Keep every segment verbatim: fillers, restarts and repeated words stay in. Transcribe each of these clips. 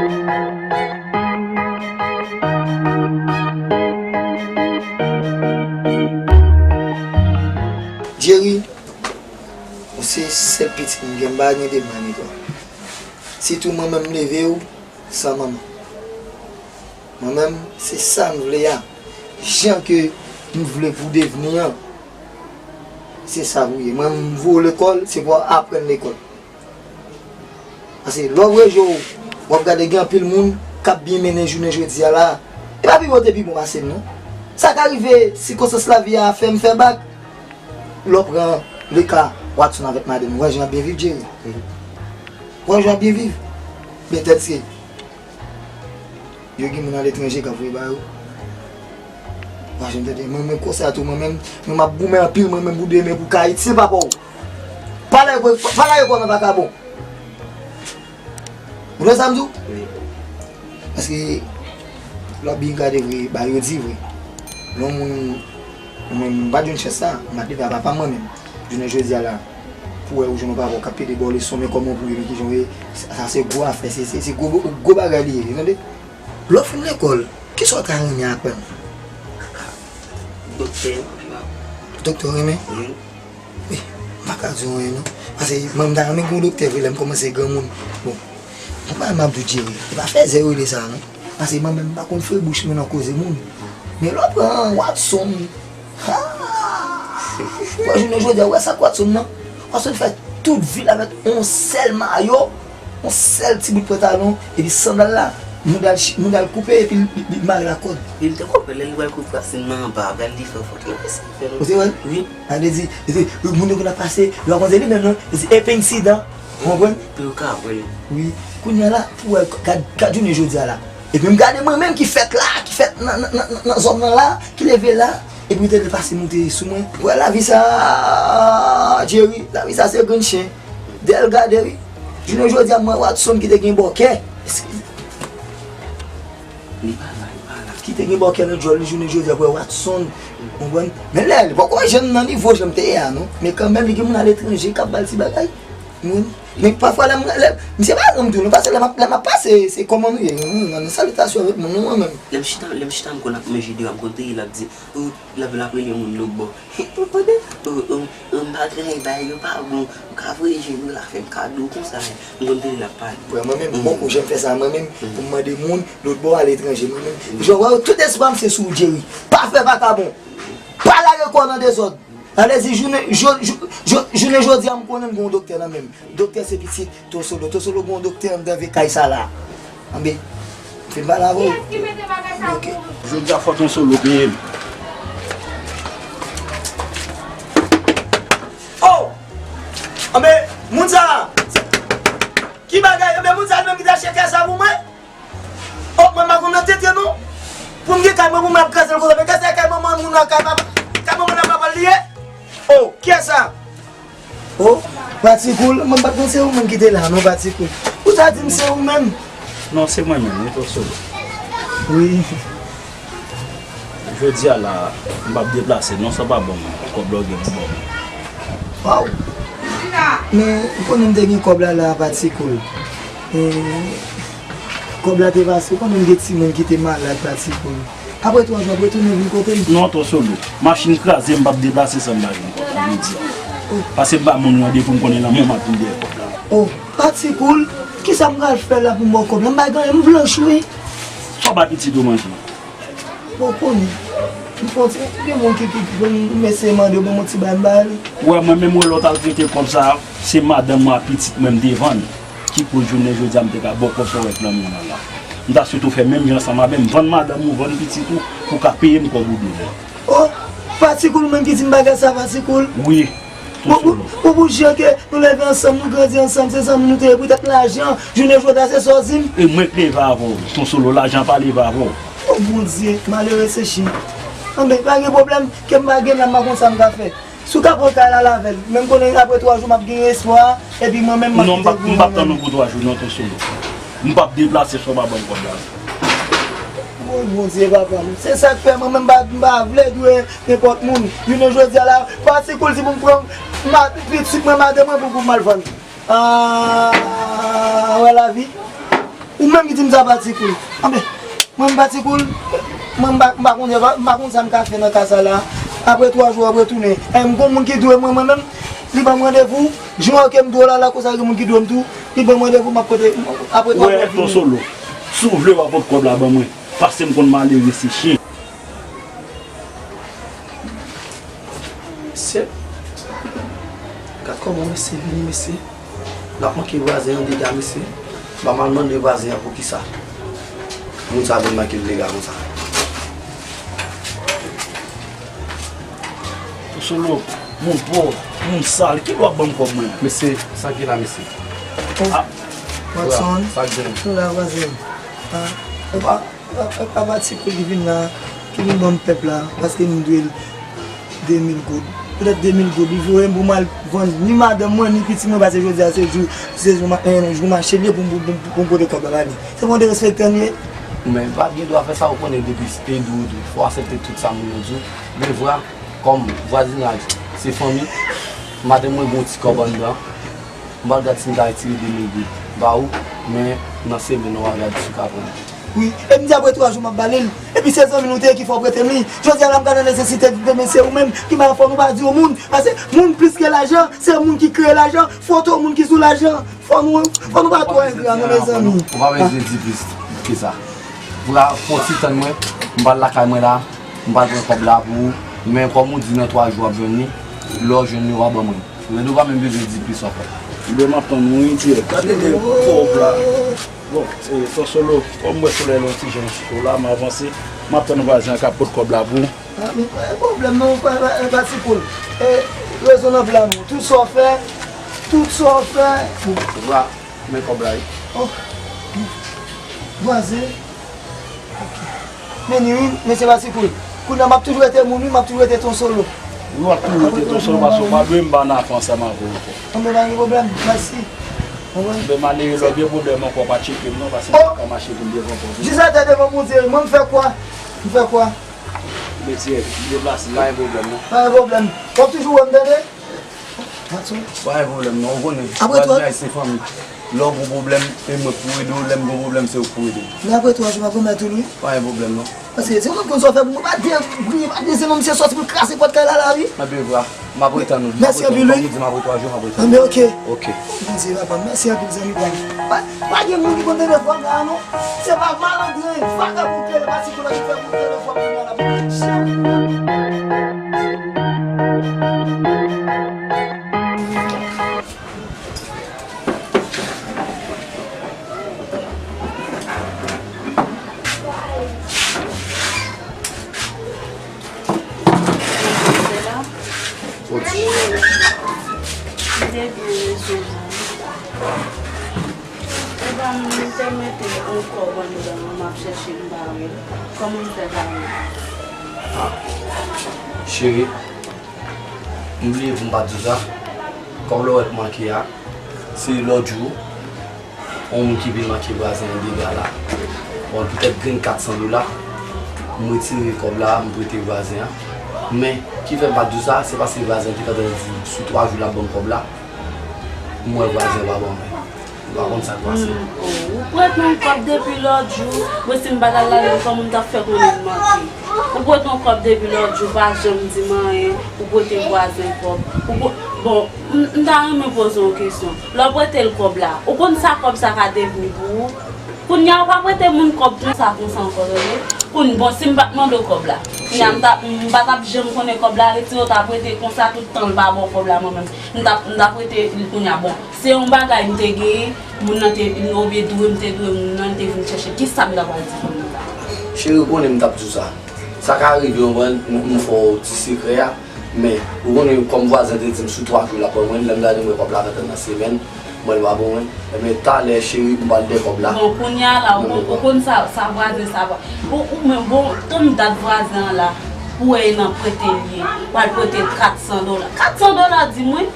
Jerry, ou se sèl pitit m gen, m pa gen de mal ni twa. Sitou mwen menm m leve w san manman. Mwen menm, se sa m vle a. Jan ke m vle pou w devni an, se sa pou w ye. Mwen, m voye w lekòl, se pou w aprann lekòl. Paske lè w rejwe w, w ap gade gen anpil moun k ap byen mennen jounen jodi a la. E pa pi bon te pi bon pase m non. Sa ka rive, sikonstans lavi a fè m fè bak. Lè w pran le ka Watson avèk madanm, w wè jan y ap byen viv, Jerry. W wè jan y ap byen viv. Men tèt se, yo gen moun aletranje k ap voye ba yo. W wè jan m tande, mwen, mwen konsa tou, mwen menm, mwen m ap goumen anpil, mwen menm pou demen pou Kayit, se pa pa w. Pa lage, pa lage kò w nan vakabon. Ou konprann sa m di w? Wi. Paske, lè w ap byen gade vre, bagay yo di vre. Lè yon moun, mwen menm, m pa t jwenn chans sa, m pa t leve a papa m mwen menm. Jounen jodi a la, pou wè ou jwenn yon papa w k ap pede ba w leson, men kòman pou ye, men kijan w ye, sa, sa se gwo afè, se, se, se gwo, gwo bagay li ye, tande? Lè w fin lekòl, kisa w ta renmen aprann? Doktè. Doktè w renmen? Wi. Wi, m pa ka di w anyen non. Paske mwen m ta renmen gen yon doktè vre lè m kòmanse granmoun. Bon, yon bagay m ap di w Jerry, e pa fèzè yo rele sa non. Paske mwen menm m pa konn fre bouch mwen nan koze moun. Men lè w pran Watson, ha! Bon, jounen jodi a, ou wè sa k Watson nan? Watson fè tout vi l avèk yon sèl mayo. Yon sèl ti bout pantalon, epi sandal la, mouda l chi-, mouda l koupe, epi li, li, li mare l ak kòd. Li te koupe, lè li pral koupe rasin nan anba, pral li fè fòt la, e sa fè l. Ou te wè l? Wi. Sa vle di, e, e, moun yo konn ap pase, yo pa konn se li menm non, e se epe ensidan, ou konprann? Pou yo ka wè l. Wi. Kounye a la, pou wè, gad, gad jounen jodi a la. Epi m gade mwen menm ki fèt la, ki fèt nan, nan, nan, nan, nan zòn nan la, ki leve la, epi ou te pase moute sou mwen. Wè lavi sa, Jerry, lavi sa se grenn chen. Dèyè l gade, wi. Jounen jodi a, m wè Watson ki te gen bòkè. Li pa la, li pa la. Ki te gen bòkè nan djòl li, jounen jodi a, pou wè Watson. Ou konprann? Men lè, li poko jèn nan nivo jan m te ye a, non. Men kanmenm, li gen moun aletranje k ap ba l ti bagay. Ou konprann? Men pafwa, lè m, lè, misye pa renmen tou, non, paske lè m ap, lè m ap pase, se kòman nou ye, non, non, non, salitasyon avèk moun, non, mwen menm. Lè m chita, lè m chita, m konn ap manje deyò, m konn tande l ap di, ou, L ap, l ap rele moun lòt bò. Ou konnen? Ou, ou, ou, m pa gen bagay yo pa bon. M ka voye jwenn ou, l ap fè m kado konsa. M konn tande l ap pale. Frè, mwen menm, m poko janm fè sa, mwen menm, pou m mande moun lòt bò aletranje, mwen menm. Jan w wè yo, tout espwa m se sou Jerry. Pa fè vakabon. Pa lage kò w nan dezòd. Sa vle di, jounen, jou-, jou-, jou-, jounen jodi a, m konnen m gen yon doktè nan men m. Doktè se pitit Tosolo. Tosolo gen yon doktè anndan vye kay sa la. Anben, m fin pale avè w. Kiyès ki mete bagay sa pou ou? Jodi a fò Tosolo peye m. Oh! Anben, moun sa a, ki bagay, anben, moun sa a li menm ki te achte kay sa pou mwen? Oh, mwen pa konn nan tete non. Pou m gen kay mwen, pou mwen ap kraze l konsa. Men kay sa kay manman moun nan, kay papa, kay manman nan papa l li ye? Oh, kiyès sa? Oh, Patikoul, mwen pa t konn se ou menm ki te la non, Patikoul. Ou ta di m se ou menm. Non, se mwen menm, wi, Tosolo. Wi. Jodi a la, m p ap deplase non, sa pa bon, kòb la w gen pou ban mwen. Waw! Men, ou konnen m te gen kòb la la, Patikoul. E, kòb la te pase, ou konnen m gen timoun ki te malad, Patikoul. Apre twa jou, ap retounen vin kote m. Non, Tosolo. Machin kraze, m p ap deplase san m pa jwenn kòb la, jodi a. Oh. Pase m ba moun randevou, m konnen nan men m ap vin dèyè kòb la. Oh, Patikoul, kisa m pral fè la pou m ba w kòb la? M pa gen anyen, m blanch wi. Sa w ba pitit ou manje? Bon, konnen. M fè yon ti, gen moun ki, ki, ki konn, m eseye mande yo ban m yon ti bagay, m ba li. Ou wè, mwen menm, wè lè w t al prete kòb sa a, se madanm mwen ak pitit mwen m te vann. Ki koz jounen jodi a, m te ka ba w kòb sa w wè k nan men w lan la. M ta swete w fè menm jan ansanm avè m, vann madanm ou, vann pitit ou, pou w ka peye m kòb ou dwe. Oh, Patikoul, ou menm ki di m bagay sa, Patikoul? Wi. Bon, pou, pou, pou jan ke nou leve ansanm, nou grandi ansanm, se zanmi nou te ye, poutèt lajan, jounen jodi a se sa w di m? E mwen k leve avè w, Tosolo, lajan pa leve avè w. Oh, Bondye, malere se chen. Anben, pa gen pwoblèm, ke m pa gen la, m pa konn sa m ka fè. Si w ka pran kay la, al avè l, men m konnen apre twa jou, m ap gen espwa, epi mwen menm, m ap kite goumen. Non, m p ap, m p ap tann ou pou twa jou, non, Tosolo. M p ap deplase san w pa ban m kòb la. Woy, Bondye, papa m. Se sa k fè mwen menm m pa, m pa vle dwe nenpòt moun. Jounen jodi a la, Patikoul di pou m pran ma-, pitit mwen, madanm mwen pou, pou m al vann. Ah, wè lavi. Ou menm ki di m sa pa ti koul. Anben, mwen m pa ti koul. Mwen m pa, m pa konn, m pa konn sa m ka fè nan ka sa la. Apre twa jou, ap retounen. E m gon moun ki dwe mwen, mwen menm, li ban m randevou. Jan ke m dwe la, la konsa gen moun ki dwe m tou. Li ban m randevou, m ap pote, apre twa jou, ap vini. Ton Solo, si w vle w ap pot kòb la ban mwen. Paske m konn malere se chen. Mesye, gad kòman mesye vini, mesye. L ap manke vwazen an dega, mesye. M pa mal mande vwazen an poukisa moun sa vin manke l dega konsa. Solo, moun pòv, moun sal, ki lwa ban m kòb mwen? Mesye, sa ki la, mesye? Oh, ah, Watson, sa k gen? Nou la, vwazen. Ah, epa. E pa, e pa ti koul ki vin la, ki vin ban m pèp la, paske m dwe l de mil goud. Petèt de mil goud, li voye m pou m al vann ni madanm mwen, ni pitit mwen, paske jodi a se jou, se jou ma-, eh, jou mache l ye pou m, pou m, pou m pote kòb la ba li. Se pou m derespekte l ye. Men pa gen dwa fè sa, ou konnen depi e dou, dou. Fò aksepte tout sa moun yo di w. Men vwa, kòm vwazinaj, se fanmi, madanm mwen gen yon ti kòb anndan. M pral gad si m ka retire de mil goud ba ou, men nan semèn nan w a gad si w ka pran li. Wi, e m di apre twa jou m ap ba li l. Epi se zanmi nou te ye ki fè w prete m li. Jodi a la m ka nan nesesite, men se ou menm ki mal fò nou pa di yon moun. Paske moun plis ke lajan, se moun ki kreye lajan, foto moun ki sou lajan. Fò nou, fò nou pa twò engra non, mezanmi. Ou pa bezwen di plis ke sa. Vwa, fò ti tann mwen, m pral lakay mwen la, m pral pran kòb la pou ou. Men kòm ou di nan twa jou w ap jwenn li, lè w jwenn li w a ban mwen. Reno pa menm bezwen di plis ankò. Ebyen, m ap tann ou wi, dirèk. Gade de kòb la. Bon, e, Ton Solo, kòm m wè solèy la yon ti jan cho la, m avanse. M ap tann vwazen an k ap pot kòb la pou ou. Ah, men pa gen pwoblèm non, pa, pa, pa ti koul. E, rezonab la non. Tout sa w fè, tout sa w fè. Vwa, men kòb la wi. Oh, vwazen. Men ni wi, mesye pa ti koul. Kounye a m ap toujou rete moun wi, m ap toujou rete Ton Solo. Wi, w ap toujou rete Ton Solo paske w pa dwe m pa nan afè ansanm avè w ankò. Anben pa gen pwoblèm, mèsi. Anben malere lè w gen pwoblèm ankò pa tcheke m non, paske m pa ka mache pou m devan pòt ou. Jis atè devan Bondye, mwen m fè kwa? M fè kwa? Mesye, m deplase. Pa gen pwoblèm non. Pa gen pwoblèm. W ap toujou wè m tande? Pa gen pwoblèm non, ou konnen. Apre twa. Vwazinaj se fanmi. Lè w gon pwoblèm, e mwen k pou ede w, lè m gon pwoblèm, se ou k pou ede m. Men apre twa jou, m ap remèt ou l wi. Pa gen pwoblèm non. Paske se ou menm konn sa w fè pou mwen, pa de, pa de se non, misye sòti pou l kraze pòt kay la la wi. Anben vwa, m ap retann ou. Mèsi anpil wi. Kòm ou di, m ap retann ou. Anben oke. Oke. Bondye papa, mèsi anpil zanmi pa m. Pa, pa gen moun ki konn telefòn la non. Se pa malandren, vagabon ki rele pa ti koul la ki fè moun telefòn kounye a la pou jan. Epa m te mete yon kòb anndan an, m ap chèche m pa wè l. Kòman m fè pa wè l? Ah, cheri, m bliye pou m pa di w sa. Kòb la w wè k manke a, se lòt jou, yon moun ki vin manke vwazen an dega la. Bon, petèt grenn kat san dola, m retire kòb la, m prete vwazen an. Men, ki fè m pa di w sa, se paske vwazen an te gentan di sou twa jou l ap ban m kòb la. M wè vwazen an pa ban mwen. M pa konn sa k pase. Hmm, oh, ou prete yon kòb depi lòt jou. Bon, si m pa t al lave l, kòman m t ap fè konnen m manke? Ou prete yon kòb depi lòt jou, pa janm di m anyen. Ou prete vwazen kòb. Ou pre-, bon, m, m ta renmen poze w yon kesyon. Lè w prete l kòb la, ou konn sa kòb sa ka devni pou ou? Kounye a, ou pa prete moun kòb konsa, konsa ankò, tande? Kounye, bon, si m pa t mande w kòb la, kounye a, m ta, m pa t ap janm konnen kòb la retire, ou ta prete konsa tout tan, l pa ba w kòb la, mwen menm. M t ap, m t ap rete li kounye a. Bon, se yon bagay m te genyen, moun nan te, oubyen dwe m te dwe moun nan, li te vin chèche. Kisa m ta pral di fanm nan la? Cheri, ou konnen m t ap di w sa. Sa ka rive, ou konprann, m, m fè w ti sekrè a, men, ou konnen, kòm vwazen te di m sou twa jou l ap ban mwen, lè m gade m wè kòb la gentan nan semèn, mwen l pa ban mwen. Ebyen, talè, cheri, m pral dèyè kòb la. Bon, kounye a la, ou konn, ou konn sa, sa vwazen sa va. Bon, ou menm, bon, tann dat vwazen an la, ou wè e nan prete l ye, pral prete l kat san dola. Kat san dola, di mwen?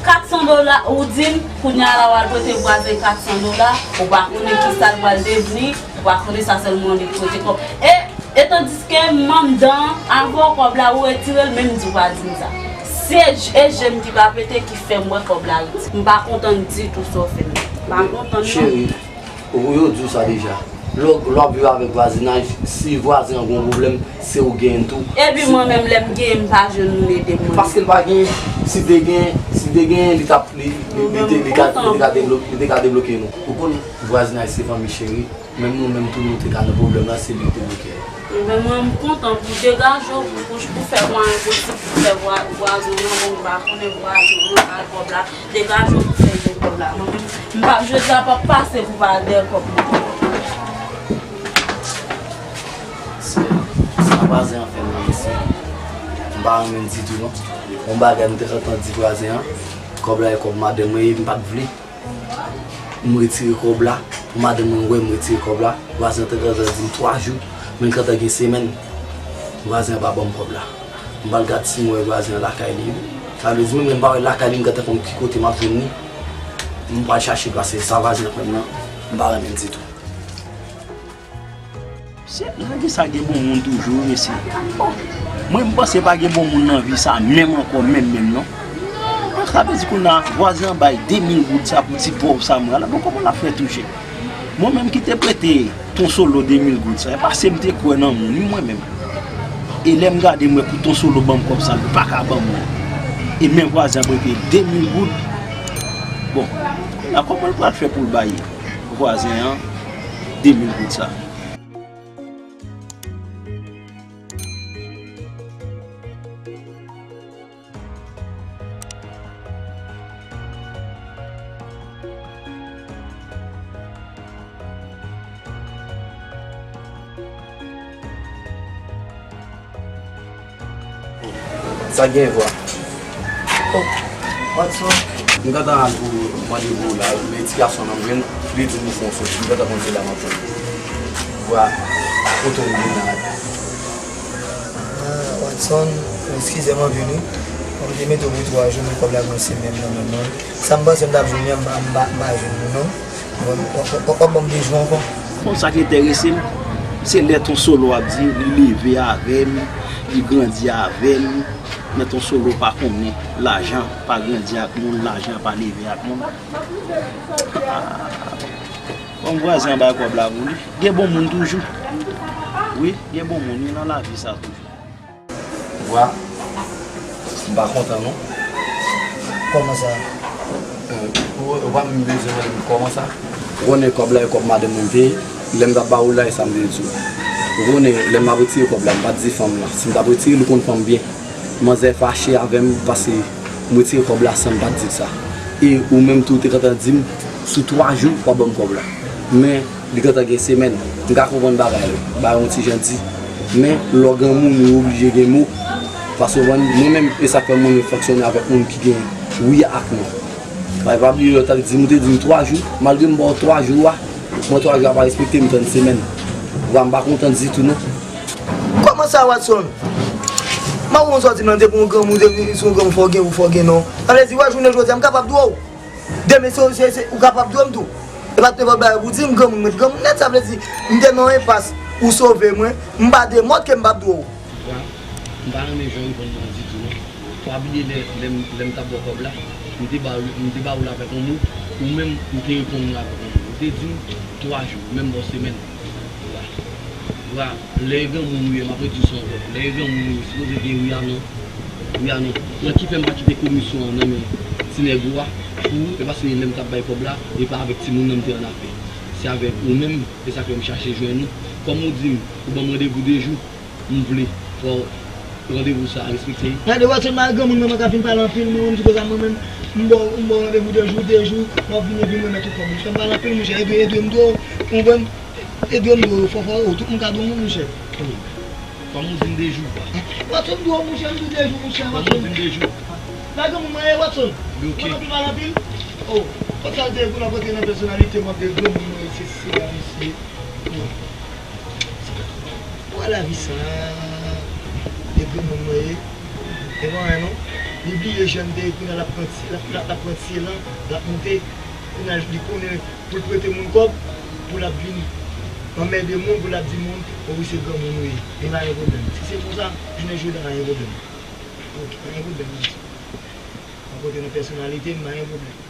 Kat san dola, ou di m, kounye a la w al prete vwazen kat san dola, ou pa konnen kisa l pral devni, ou pa konnen sa sèlman li prete kòb. E, e tandiske m anndan, avan kòb la, ou retire l, menm di w pa di m sa. Se j-, e je m ki pa pete ki fè m wè kòb la retire. M pa kontan ditou sa w fè m. M pa kontan non. Cheri, Ou, yo di w sa deja. Lè w, lè w ap viv avèk vwazinaj, si vwazen an gen yon pwoblèm, se ou genyen l tou. Epi mwen menm, lè m genyen, m pa jwenn moun ede m, mwen. Paske l pa genyen, si te genyen, si te genyen, li t ap, li, li, li te, li ka, li te ka deblo-, li te ka debloke nou. Ou konn, vwazinaj se fanmi cheri. Menm nou menm tou nou te ka nan pwoblèm la, se li ki te bloke. Ebyen, mwen, m kontan pou degaje w, pou, pou, pou fè mwayen posib pou fè vwa-, vwazen an, bon, m pa konnen vwazen an, bay kòb la, degaje w pou fè l gen kòb la. Mwen menm, m p ap, jodi a p ap pase pou pa al dèyè kòb mwen. Se, sa vwazen an fè m nan, mesye. M pa renmen l ditou, non. Yon bagay m te gentan di vwazen an, kòb la e kòb madanm mwen, e m pa t vle. M retire kòb la. Pou madanm mwen wè m retire kòb la, vwazen an te gentan di m twa jou, men l gentan gen semèn. Vwazen an pa ban m kòb la. M pral gad si m wè vwazen an lakay li. Sa vle di, mwen menm m pa wè l lakay li, m gentan konn ki kote m ap jwenn li. M pral chache l, paske sa vwazen an fè m nan, m pa renmen l ditou. Se, nèg sa gen bon moun toujou, wi, mesye. Oh, mwen, m panse pa gen bon moun nan vi sa, menm ankò, menm, menm, non. Sa vle di kounye a, vwazen an bay de mil goud sa pou ti pòv sa, mwen. Ala bon, kòman l ap fè touche? Mwen menm ki te prete Ton Solo de mil goud sa, e pa se m te kwè nan moun, wi, mwen menm. E lè m gade, m wè pou Ton Solo ban m kòb sa, l pa ka ban mwen. E men vwazen an prete de mil goud. Bon, kounye a, kòman l pral fè pou l bay vwazen an de mil goud sa? Sa gen vwa. Oh, Watson. M gentan al pou mande pou ou la, men ti gason nan m jwenn, li di m ou fè yon soti. M gentan konn se la m ap jwenn. Vwa, kote w vin la? Ah, Watson, eskize m anpil wi. Mwen te mete w pou twa jou, men kòb la gen yon semèn nan men mwen. Sa m panse m t ap jwenn an, m pa, m pa, m pa jwenn li non. W ap ban m de jou ankò. Konn sa k enterese m, se lè Ton Solo ap di li leve avè m, li grandi avè m, men Ton Solo pa konnen lajan pa grandi ak moun, lajan pa leve ak moun. Ah, bon, vwazen an bay kòb la pou li. Gen bon moun toujou. Wi, gen bon moun wi nan lavi sa toujou. Vwa, m pa kontan non. Kòman sa? Eh, ou, ou pa menm bezwen mande m kòman sa? Ou konnen kòb la e kòb madanm mwen te ye, lè m t ap ba ou la e sa m te di w. Ou konnen lè m ap retire kòb la, m pa t di fanm lan. Si m t ap retire l, ou konn fanm byen. Manzè fache avè m paske m retire kòb la san m pa t di l sa. E ou menm tou, ou te gentan di m sou twa jou w ap ban m kòb la. Men, li gentan gen semèn. M ka konprann bagay la, bagay yon ti jan di. Men, lè w granmoun, ou oblije gen mo. Paske w konprann, mwen menm, e sa k fè mwen renmen fonksyone avèk moun ki gen wi ak non. Paske pa bliye lè w t ap di m, ou te di m twa jou, malgre m ba w twa jou a, mwen twa jou a pa respekte, m tann semèn. Vwa, m pa kontan ditou non. Kòman sa, Watson? M ap wè w sòti m nan, depi yon granmoun, depi se yon granmoun, fò w gen wi, fò w gen non. Sa vle di, wè, jounen jodi a, m kapab dwe w. Demen se, se, se, ou kapab dwe m tou. E pa t nenpòt bagay pou di m granmoun, mwen t granmoun nèt, sa vle di, m te nan yon enpas, ou sove mwen, m pa de mòd ke m p ap dwe w. Vwa, m pa renmen jan w reponn mwen an ditou non. Pa bliye lè, lè m, lè m t ap ba w kòb la, m te ba w, m te ba w l avèk yon mo, ou menm, ou te reponn mwen avèk yon mo. Ou te di m twa jou, ou menm ba w semèn. Vwa, vwa, lè e granmoun ou ye, m ap redi sa ankò. Lè e granmoun ou ye, sipoze gen wi a non. Wi a non. Nan ki fè m pa kite komisyon an nan men ti nèg ou a pou ou, e paske lè m t ap bay kòb la, e pa avèk timoun nan m te annafè. Se avèk ou menm, e sa k fè m chache jwenn ou. Kòm ou di m, ou ban m randevou de jou, m vle fò randevou sa a respekte. Gade, Watson, m a granmoun, mwen, mwen ka fin pale anpil, mwen, mwen, m di koze a mwen menm, m ba w, m ba w randevou de jou, de jou, w ap vini, vin remèt ou kòb. Monchè, m pale anpil, monchè, ede, ede m dwe w, ou konprann? Ede m dwe w, fò, fò, ou, tout moun ka dwe w, monchè. Kòm ou di m de jou. Watson, m dwe w, monchè, m di w de jou, monchè, Watson. Kòm ou di m de jou. Lage moun mwen ye, Watson. Mwen anpil, mal anpil. Oh, kot sa te pou la pote nan pèsonalite m ap de granmoun mwen ye, se, se la misye. Wè lavi sa, de granmoun mwen ye. E pa anyen non. Li bliye jan m te ye, kounye a l ap pran ti, l ap, l ap, l ap pran ti elan, l ap moute. Kounye a li konnen pou l prete moun kòb, pou l ap vin anmède moun, pou l ap di moun, o wi se granmoun ou ye. E pa gen pwoblèm. Si se konsa, jounen jodi a pa gen pwoblèm. Ok, pa gen pwoblèm, mèsi. Mwen pote nan pèsonalite m, pa gen pwoblèm.